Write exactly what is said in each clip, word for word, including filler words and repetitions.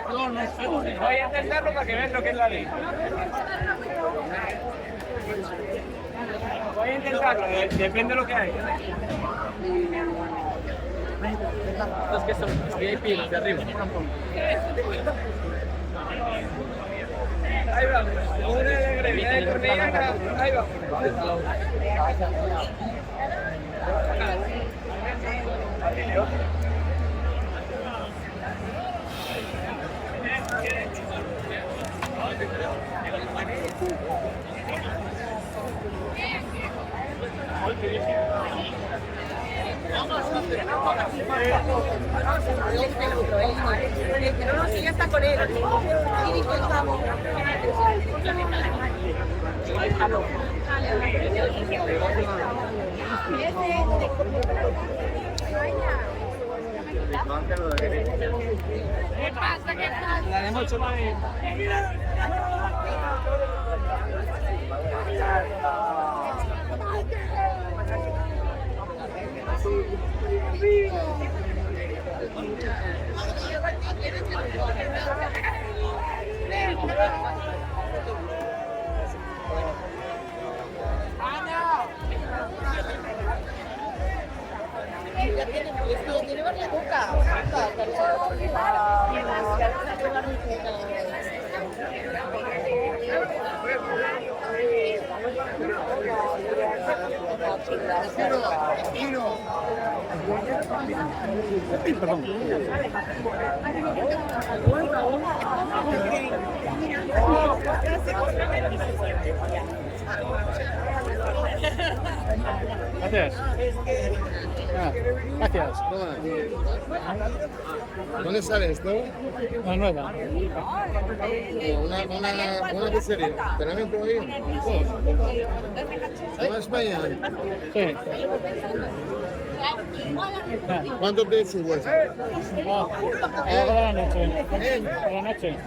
No, no sé. Voy a intentarlo para que veas lo que es la ley. Voy a intentarlo, de-, depende de lo que hay. Estos que son V I P, los de arriba. Ahí va. Una alegre, una de Cornellana. Ahí va. Perdón. Gracias. Ah, gracias. ¿Dónde sale esto? La nueva. Eh, una, una, una pizzería. Tenemos por ahí. ¿Cómo es mañana? Sí. ¿Cuánto te subo eso? Ah, ahora por la noche. ¿Eh? Por la noche.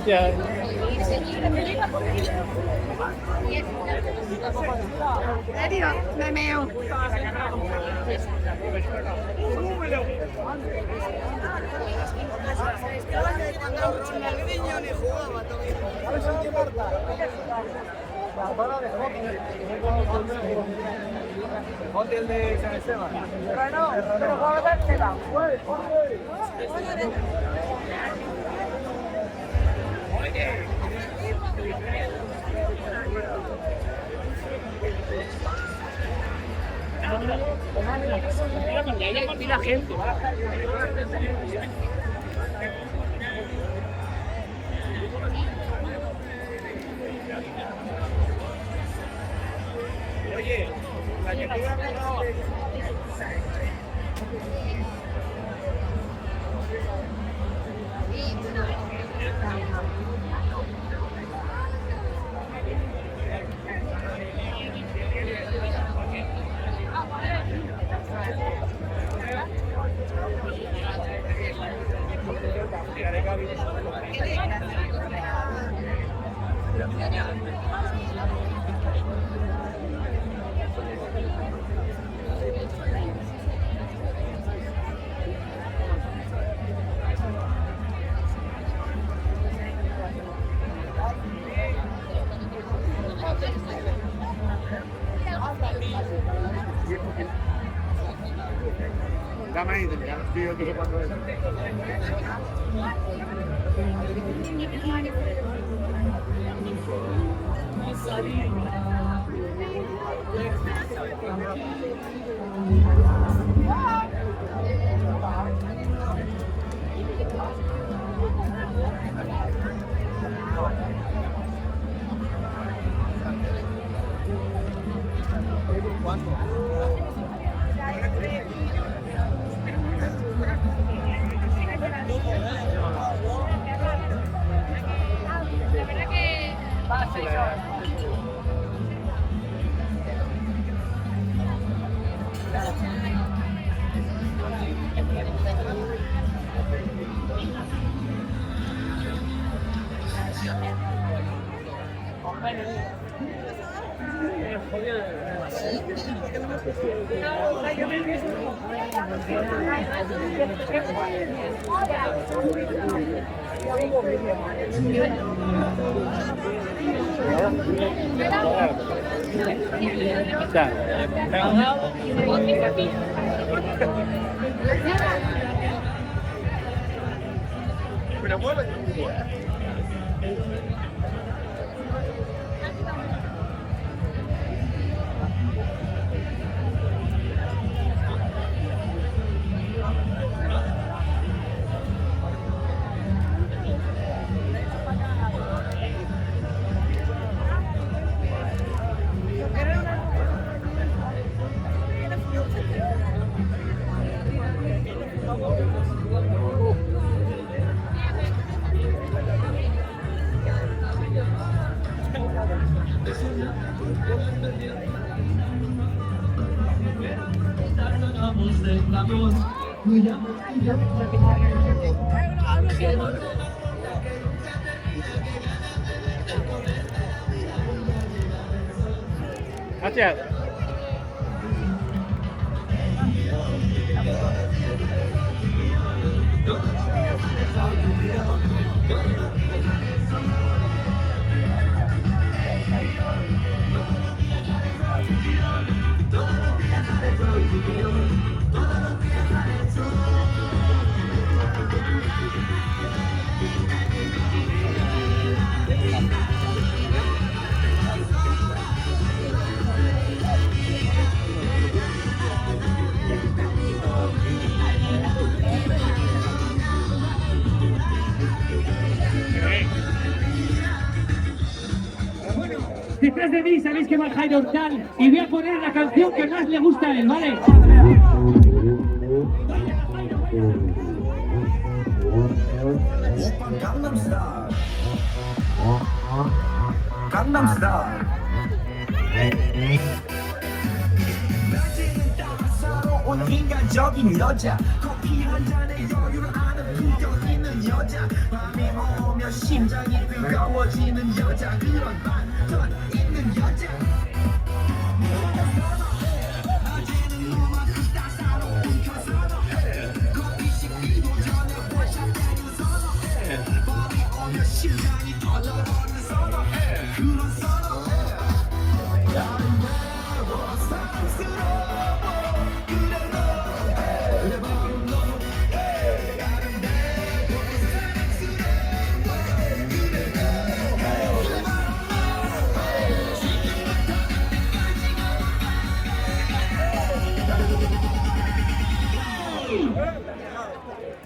Ya. ¿En serio? Me meo. Hotel de San Esteban. Bueno, pero juega San Esteban. Mira, mira, ya hay pila gente. Oye, la que tú has grabado. Gracias. Detrás de mí sabéis que va Jairo Hortal y voy a poner la canción que más le gusta a él, ¿vale? Oppa Gangnam Style. Gangnam Style. 낮에는 따사로운 인간적인 여자. 커피 한 잔에 여유를 아는 품격 있는 여자. 밤이 오면 심장이 뜨거워지는 여자. 그런 반전 있는 여자.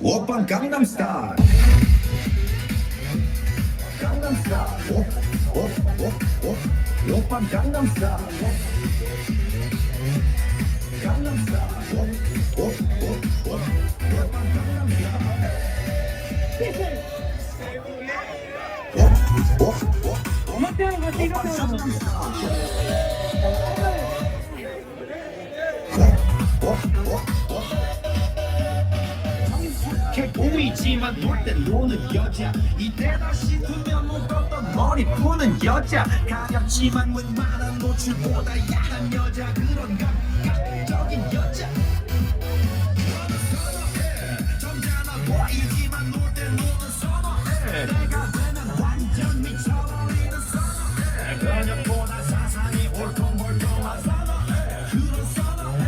Oppa Gangnam Style. Gangnam Style. Op, op, op, op. Oppa Gangnam Style. Gangnam Style. Op, op, op, op. Oppa Gangnam Style. Op, op, op, op. No te oigo, sí, no te oigo. 그 꿈이지만 볼 때 노는 여자. 이때다 싶으면 묶었던 머리 푸는 여자. 가볍지만 웬만한 노출보다 야한 여자. 그런 감각적인 여자. 점잖아 보이지만 놀 때 노는 선어해. 내가 되면 완전 미쳐버리는 선어해. 근육보다 사상이 울퉁불퉁한 선어해. 그런 선어해.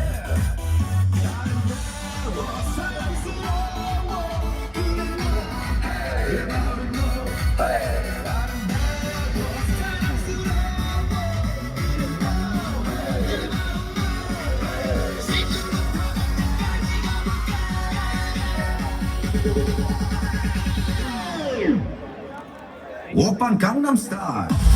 Oppa Gangnam Style.